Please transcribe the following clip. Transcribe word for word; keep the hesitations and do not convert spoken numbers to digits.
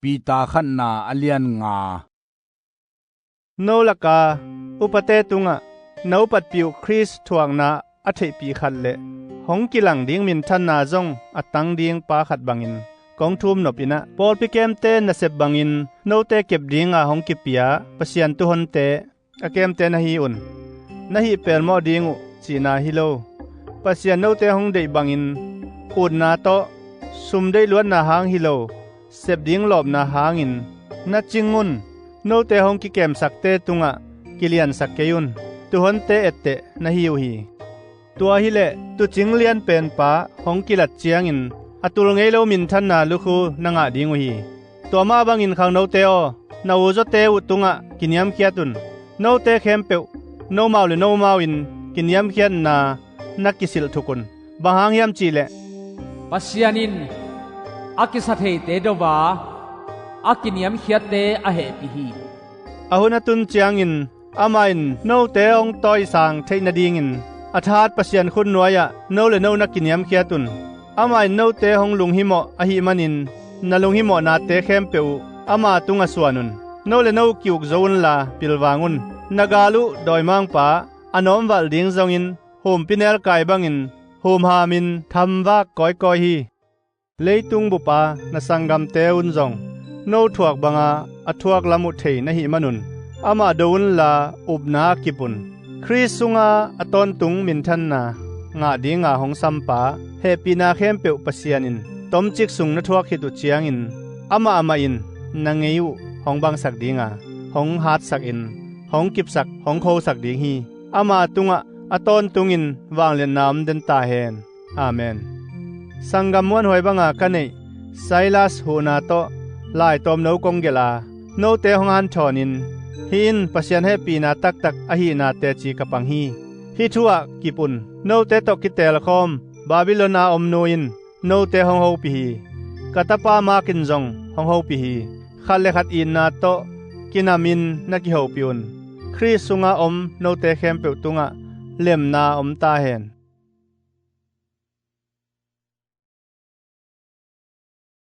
Peter khatna a lian nga. No laka upate tungah na upatpih uh Khrist thuakna a theihpih khat le hong kilang ding minthanna zong a tang ding pa khat bangin kong thum nop in ah, pawlpi kemte nasep bangin note kep dinga hong kipia Pasian tuhonte a kemte na hi un. Na hih pelmawh ding uh cihna hi lo. Pasian note hong deih bangin utna tawh sum deih luatna hang hi lo, sep ding lawpna hangin na cing un. Note hong kikemsakte tungah kiliansak kei un. Tuhonte etteh na hi uh hi. Tua hileh tuucing lianpenpa hong kilat ciangin a tul ngei lo minthanna lukhu na ngah ding uh hi. Tua mah bangin khangnote aw, na uzawte uh tungah kiniamkhiat un. Note khempeuh nomau le nomau in kiniamkhiatna na kisilh thuk un. Bang hang hiam cihleh, Pasian in a kisatheite do a, a kiniamkhiatte a hehpih hi. A hun a tun ciangin amah in note hong tawisang theih nadingin a thahat Pasian khut nuai-ah no le no na kiniamkhiat un. Amah in note hong lunghimawh ahih manin na lunghimawhnate khempeuh uh ama tungah suan un. No le no ki-uk zo unla pilvang un. Na gal uh dawimangpa a nawmvalh ding zongin humpinelkai bangin humhamin thamvak kawikawi hi. Leitung bupa na sanggamte un zong no thuak banga a thuak lam uh thei na hih manun amah do unla upna kip un. Khrist sunga a tawntung minthanna ngah dinga hong sampa hehpihna khempeuh Pasian in tomcik sung na thuak khit uh ciangin amah amah in na ngei uh hong bangsak dinga hong hatsakin hong kipsak hong khosak ding hi. Ama tungah a tawntungin vangliatna om den ta hen. Amen. Sanggam muanhuai banga ka neih Silas huhna tawh laitawmno kong gelh a, note hong hanthawnin hih in Pasian hehpihna taktak ahihna teci ka pang hi. Hih thu-ah kip un. Note tawh kitelkhawm Babylon a om nu in note hong hopih hi. Ka tapa Mark in zong hong hopih hi. Khat le khat itna tawh kinamin na kihopih un. Khrist sunga om note khempeuh tungah lemna om ta hen.